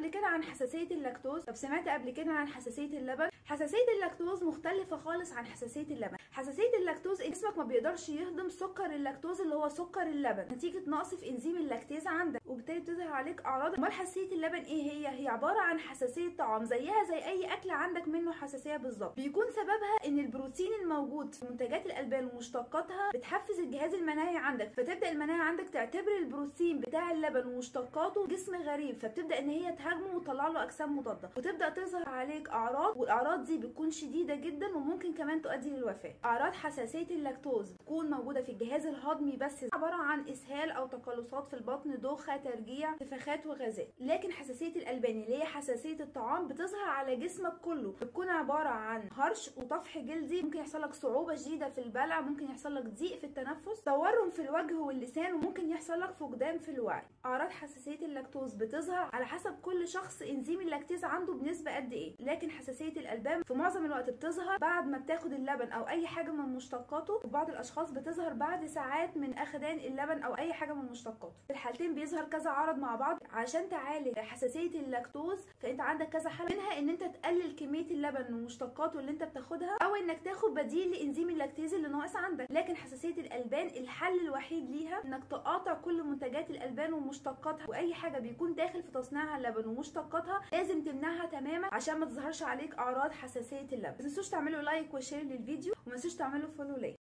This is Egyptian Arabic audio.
قبل كده عن حساسية اللاكتوز؟ طب سمعت قبل كده عن حساسية اللبن؟ حساسية اللاكتوز مختلفة خالص عن حساسية اللبن. حساسية اللاكتوز جسمك ما بيقدرش يهضم سكر اللاكتوز اللي هو سكر اللبن نتيجة نقص في انزيم اللاكتيز عندك، وبالتالي بتظهر عليك اعراض. امال حساسية اللبن ايه هي؟ هي عبارة عن حساسية طعام زيها زي اي اكل عندك منه حساسية بالظبط. بيكون سببها ان البروتين الموجود في منتجات الالبان ومشتقاتها بتحفز الجهاز المناعي عندك، فتبدا المناعة عندك تعتبر البروتين بتاع اللبن ومشتقاته جسم غريب، فبتبدا ان هي تهاجمه وتطلع له اجسام مضادة، وتبدا تظهر عليك اعراض، والاعراض دي بتكون شديدة جدا وممكن كمان تؤدي للوفاه. اعراض حساسية اللاكتوز بتكون موجودة في الجهاز الهضمي بس، عبارة عن اسهال او تقلصات في البطن، دوخه، ترجيع، انتفاخات وغازات. لكن حساسية الالبان اللي هي حساسية الطعام بتظهر على جسمك كله، بتكون عبارة عن هرش وطفح جلدي، ممكن يحصل لك صعوبة شديدة في البلع، ممكن يحصل لك ضيق في التنفس، تورم في الوجه واللسان، وممكن يحصل لك فقدان في الوعي. اعراض حساسية اللاكتوز بتظهر على حسب كل شخص انزيم اللاكتيز عنده بنسبة قد ايه، لكن حساسية الالبان في معظم الوقت بتظهر بعد ما بتاخد اللبن او اي حاجة من مشتقاته، وبعض الاشخاص بتظهر بعد ساعات من اخدان اللبن او اي حاجة من مشتقاته. في الحالتين بيظهر كذا عرض مع بعض. عشان تعالج حساسية اللاكتوز فانت عندك كذا حل، منها ان انت تقلل كمية اللبن ومشتقاته اللي انت بتاخدها، او انك تاخد بديل لانزيم اللاكتيز اللي ناقص عندك. لكن حساسية الالبان الحل الوحيد ليها انك تقاطع كل منتجات الالبان ومشتقاتها، واي حاجة بيكون داخل في تصنيعها اللبن ومشتقاتها لازم تمنعها تماما عشان ما تظهرش عليك اعراض حساسية اللبن. ما تنسوش تعملوا like و share للفيديو، وما تنسوش تعملوا follow ليا.